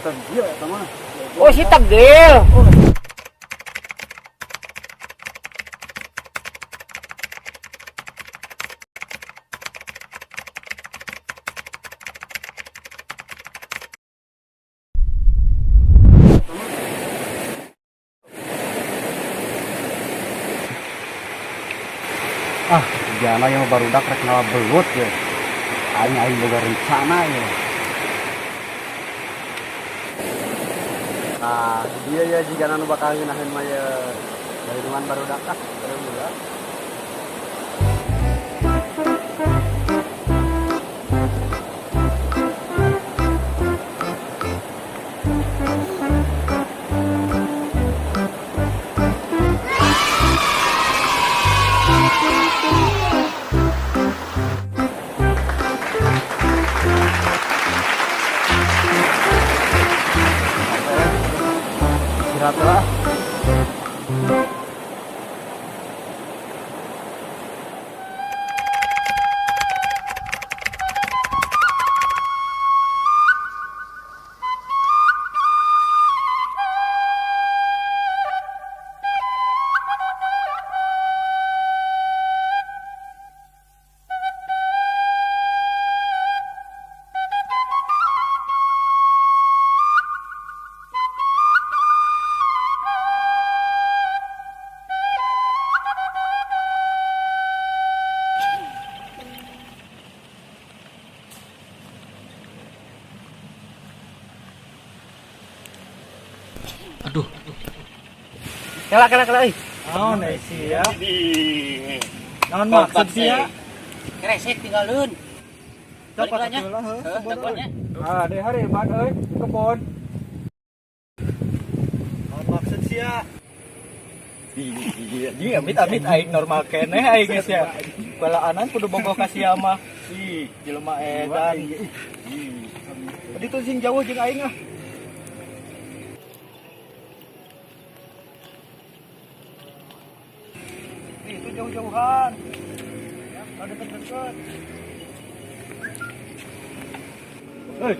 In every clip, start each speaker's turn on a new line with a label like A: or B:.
A: Tegil eta mah.
B: Oh, si Tegil.
A: Ah, jana yang barudak rek nawa belut ya. Aing aing boga rencana ya. Nah, dia ya jika nu bakal ngeunaheun mah ya hitungan barudak ah, barudak. Istirahat lah.
B: Aduh. Kela kela kela euy.
C: Naon eh sia? Naon maksud sia?
B: Kresek tinggalun.
C: Cepat
B: Balik lah,
C: atuh lah, heuh,
B: Heuh,
C: kebon,
B: telepon nya.
C: euy. Ah, deh hari ban euy, kebon. Naon maksud sia? Iya, iya, amit amit aing normal keneh aing geus ya. Balaanan kudu bogoh ka sia mah. Ih, jelema edan. Tadi tuh sing jauh jeung aing ah. Ih, itu jauh-jauhan. Ya, kalau deket-deket. Hei.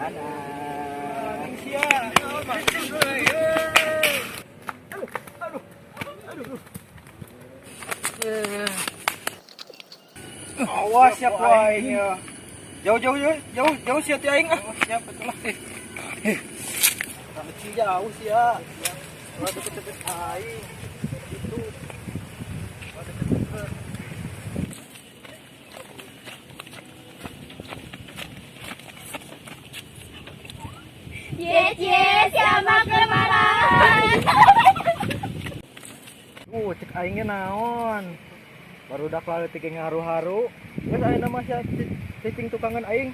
C: Dadah. Sia. Naon maksud euy? Aduh. Aduh. Aduh. Awas ya ku aing ya. Jauh jauh jauh jauh jauh sia ti aing ah. Siap betul lah. Kecil jauh sia. Ulah deket-deket aing. Itu. Ulah deket-deket.
D: Ye ye, siapa kemarahan?
C: Cek aingnya naon. Barudak laletik ge ngaharu-haru. Geus ayeuna mah sia cicing tukangan aing.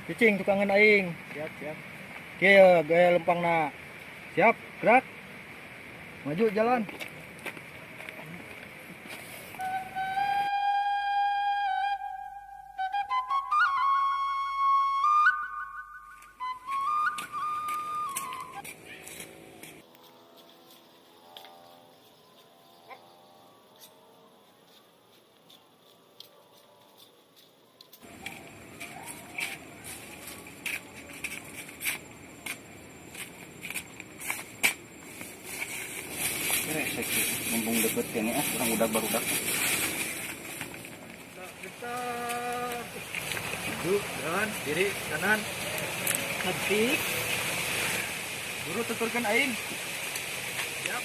C: Cicing tukangan aing.
A: Siap, siap.
C: Kieu gaya lempangna. Siap, gerak. Maju jalan.
A: Resek sih, mumpung deket kene ah, urang udah barudak.
C: Maju, jalan, kiri, kanan. Ketik. Guru tuturkan aing. Siap.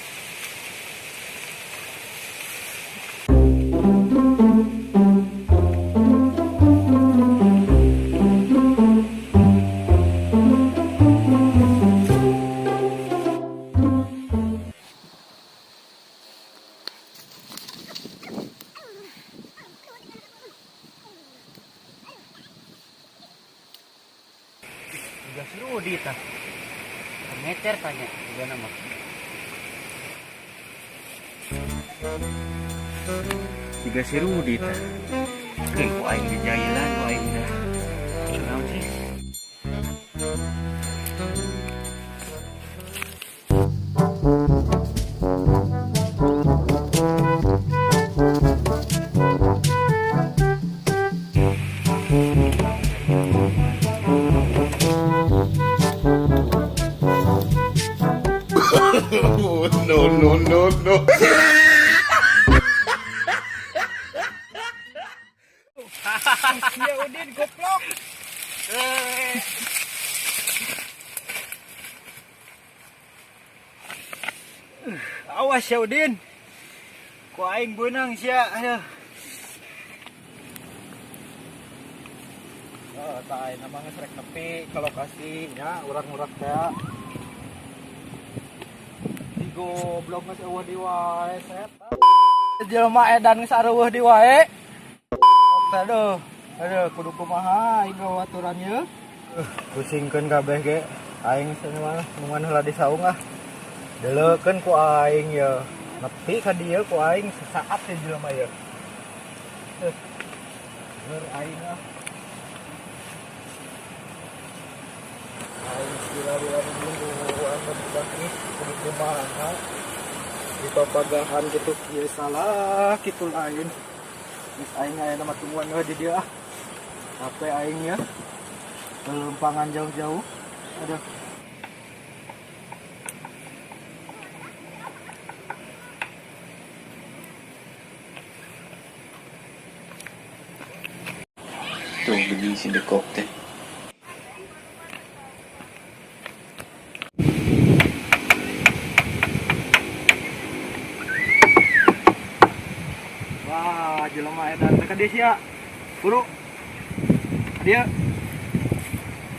B: Udah seru di tah. Meter tanya juga nama.
A: Tiga seru di tah. Oke, ku aing di jailan, ku aing dah. Naon sih?
C: Sia Udin goblok. Awas ya Udin. Ku aing beunang sia. Aduh. Oh, tah ayeuna mah geus rek nepi ka lokasi nya urang-urang teh. Di goblok geus eueuh di wae set. Jelema edan geus areueuh di wae. Aduh, aduh kudu kumaha aing aturan ieu. Pusingkeun kabeh ge. Aing mah nungan heula di saung ah. Deleukeun ku aing ye. Nepi ka dieu ku aing sesaat ye jelema ye. Eur aing ah. Aing sila-lila nungguan budak ih kudu kumaha. Dipapagahan kitu kieu salah kitu lain. Geus aing aya nama tungguan we di dieu ah. Capek aing ya. Lelempangan jauh-jauh. Aduh.
A: Tuh beli si dekop teh.
C: Wah, jelema edan teh ka dieu sia. Buru. Dia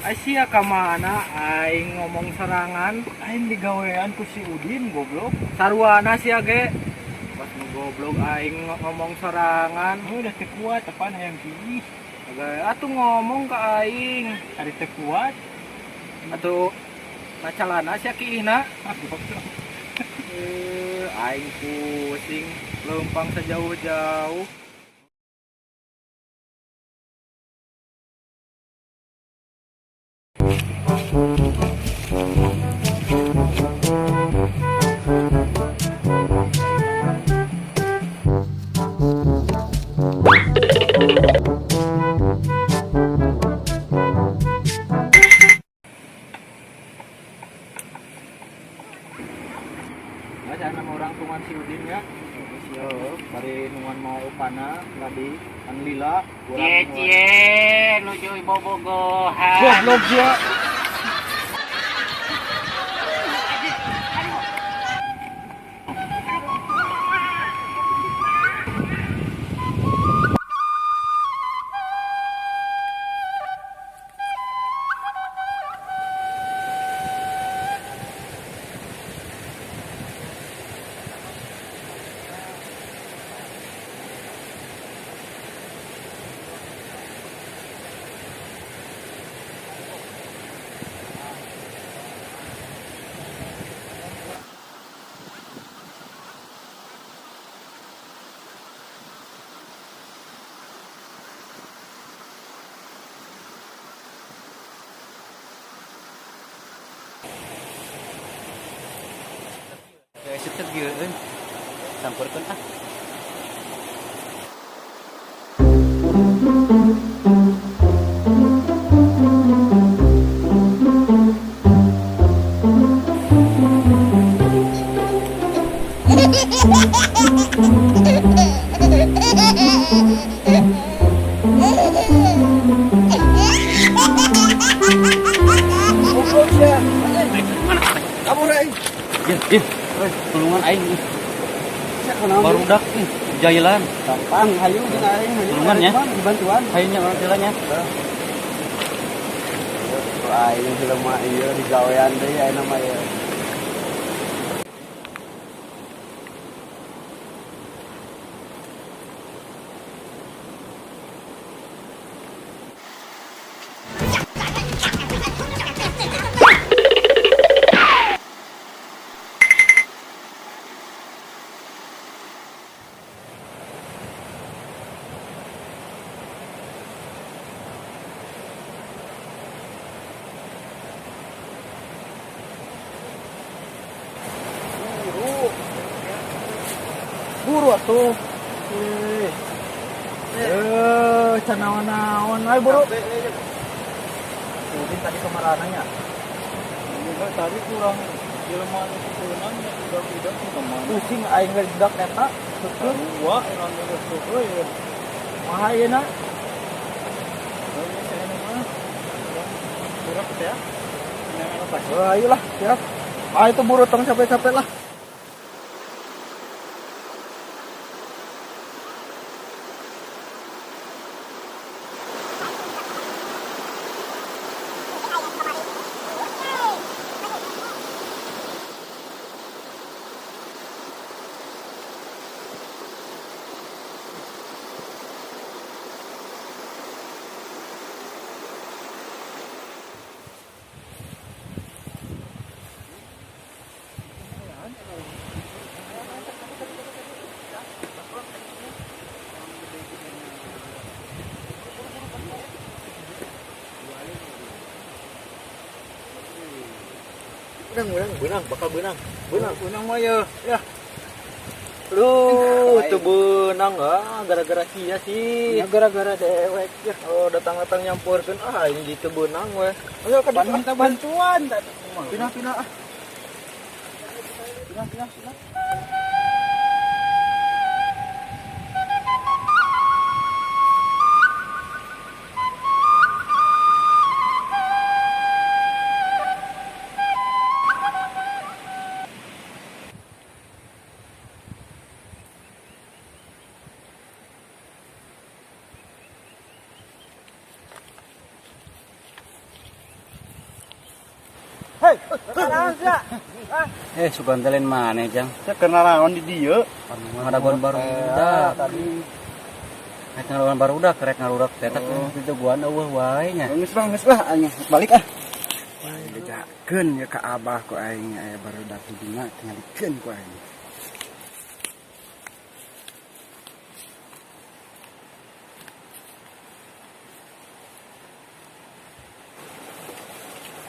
C: Asia ka mana aing ngomong serangan, aing digawean ku si Udin goblok. Saruana sia ge. Pas nu goblok aing ngomong serangan,
B: udah teu kuat apaan hayang kiih.
C: Atuh ngomong ka aing,
B: ari teu kuat.
C: Atuh macalana sia kiihna. Aing pusing lempang sejauh-jauh. Nah, nama orang tungan si Udin ya. Yo, bari nungan mau upana tadi an lila
B: Cie cie nuju bobogohan.
C: Goblok sia.
B: Tetep gitu kan, samperkan ah.
C: Goblok sia. Kabur aing.
B: Din, tulungan aing. Barudak jailan.
C: Gampang, hayu jeung aing.
B: Tulungan ya.
C: Dibantuan.
B: Hayunya orang jalannya.
A: Aing jelema ieu digawean deui ayeuna mah ieu.
C: Buru atuh. Can naon-naon we buru. Udin tadi kemana nya?
A: Enggak, tadi kurang
C: Jelema nu beunang nya udah-udah kumaha. Pusing aing ngedak eta. Sarua urang geus euy. Kumaha ayeuna? Burak ya. Oh, ayolah, siap. Ah, itu buru tong capek-capek lah. Benang, bakal benang. Benang mah ya. Ya. Lu tuh benang ah gara-gara sia sih. Ya gara-gara dewek ya. Oh, datang-datang nyampurkeun ah ini gitu benang weh. Ayo ka minta bantuan. Pindah-pindah ah. Pindah-pindah.
B: Hei, sugantelen mana, Jang?
C: Saya kenalan di dieu.
B: Ngadagon barudak tadi. Rek ngadagon barudak, rek ngarurak teh teh itu guan eueuh wae nya.
C: Geus lah, geus lah aing balik ah.
A: Bejakeun ya ka abah ku aing aya barudak di dinya tingalikeun ku aing.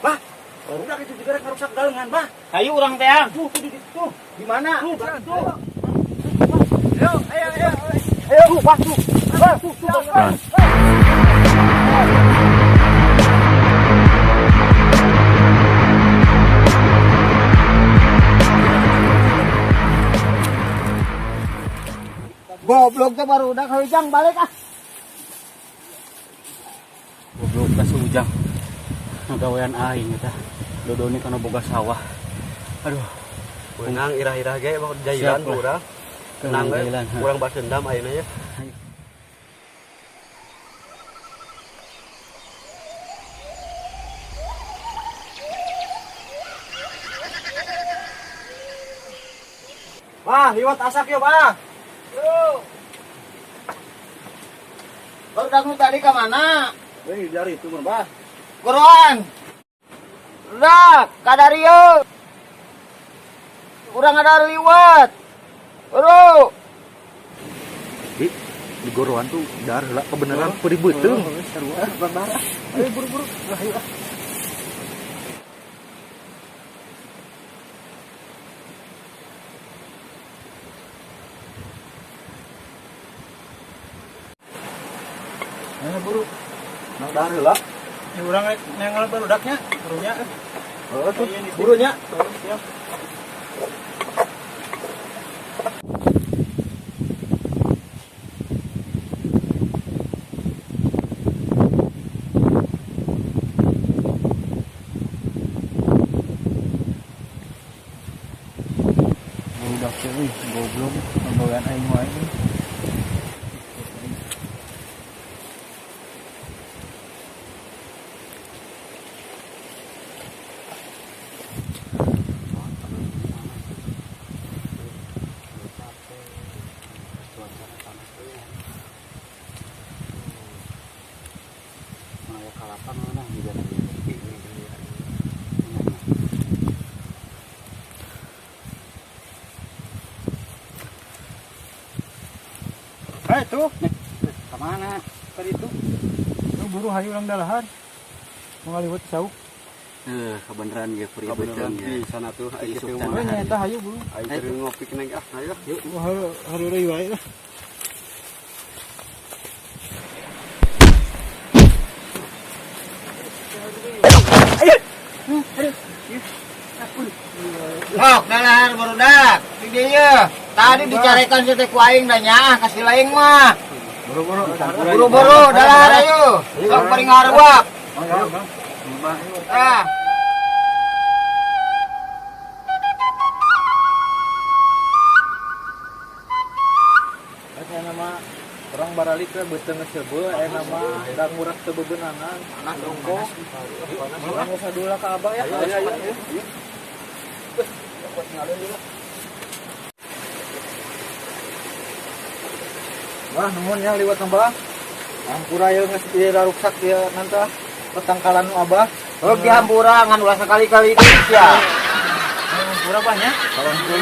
B: Bah, barudak itu juga rek ngarusak galengan, bah. Hayu urang teh. Tuh, tuh, di mana? Tuh, tuh.
C: Ayo, ayo, ayo. Ayo, tuh, bah, tuh. Bah, tuh, tuh. Goblok teh barudak hayu Jang balik ah.
B: Goblok ka si Ujang. Ngagawean aing eta. Dodone kana boga sawah. Aduh,
A: benang irah-irah ge jailan urang. Tenang we, urang balas dendam ayeuna nya.
C: Bah, liwat asak yo, Bah. Yo. Barudak nu tadi ka mana?
A: Euy, dari itu mah, Bah.
C: Guruan. Dak, kadarieu. Urang ada liwat. Bro.
A: Di goroan tuh dar heula kebenaran perih beuteung.
C: Sarua babara. Ayo buru-buru. Ayo ah.
A: Ayo buru. Nang dar heula.
C: Ya urang rek nengal barudaknya, burunya.
A: Heeh tuh, burunya.
C: Siap. Budak teh euy, goblok, ngagawean aing wae. Eh tuh,
B: Kemana?
C: tadi itu. Lu buru hayu urang dalahan. Mau ngaliwet sauk.
B: Kebenaran ge puri
A: Kebenaran
B: beuteung
A: di sana tuh aing
B: Isuk
A: teh
B: can.
A: mah.
C: Nya eta hayu buru.
A: Aing keur ngopi keneng ah, ayo.
B: Yuk.
C: Haru wae lah. Ayo. Aduh.
E: Dahar barudak. Di dieu. Tadi dicarekan si teh ku aing da nyaah ka si laing mah.
C: Buru-buru.
E: Buru-buru dahar ayo. Sok paling ngaruak. Ah.
C: Aya nama orang baralik ke beuteung seubeuh aya nama da ngurak teu bebenangan. Panas. Urang usah dulu ka abah ya. Ayo ayo. Wah, nuhun ya liwat abah. Hampura ieu geus ieu ruksak ieu nanti petangkalan nu abah.
E: Oh, dihampura ngan ulah sekali-kali deui sia.
C: Hampura bah nya.
E: Sawang ku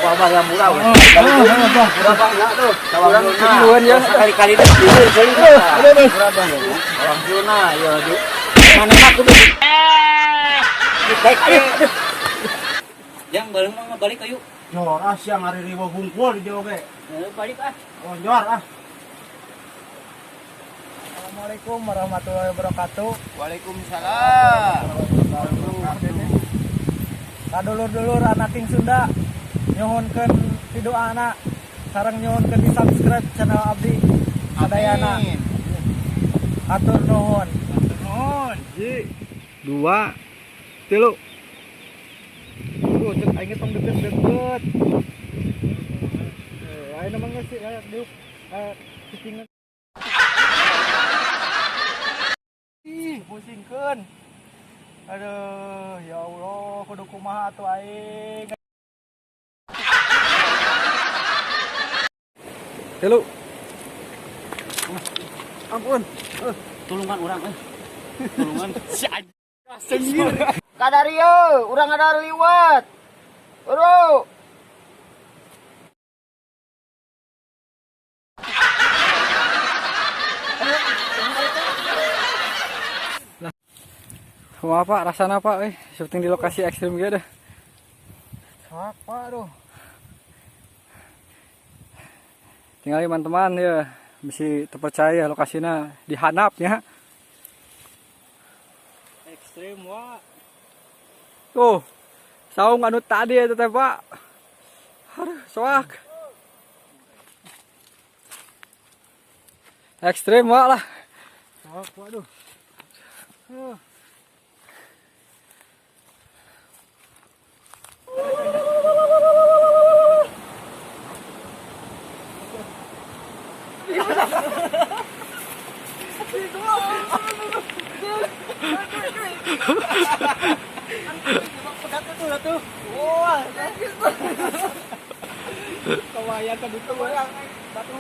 E: abah dihampura we.
C: Hampura bah ya tuh.
E: Sawang
C: Duluan ya.
E: Sekali-kali deui.
C: Hampura bah ya.
E: Sawang culna ieu di manehna kudu
B: Yang balik mah balik ayo.
C: Jor ah siang hari riwa hungkul di dieu oge.
B: Balik ah.
C: Oh, jor ah. Assalamualaikum warahmatullahi wabarakatuh.
E: Waalaikumsalam.
C: Kadulur-dulur anak King Sunda nyuhunkeun pidoana sareng nyuhunkeun di subscribe channel abdi Sadayana.
E: Amin.
C: Hatur nuhun.
E: Nuhun.
C: 2 3. Tuh, cek aing tong deket-deket. Aing mah geus diuk cicingan. Ih, pusingkeun. Aduh, ya Allah, kudu kumaha atuh aing. 3. Ampun.
B: Tulungan urang euy. Tulungan. Si anjing.
E: Kadarieu, urang ada liwat. Bro.
C: Kumaha Pak, rasana Pak euy, syuting di lokasi ekstrim ge dah. Sok Pak aduh. Tinggal teman-teman ya, mesti terpercaya lokasinya di Hanap ya. Ekstrim wah. Tuh, saung anu tadi eta teh Pak. Aduh, soak. Ekstrim wah lah. Soak waduh. Kawayan ka dito, wala. Bato,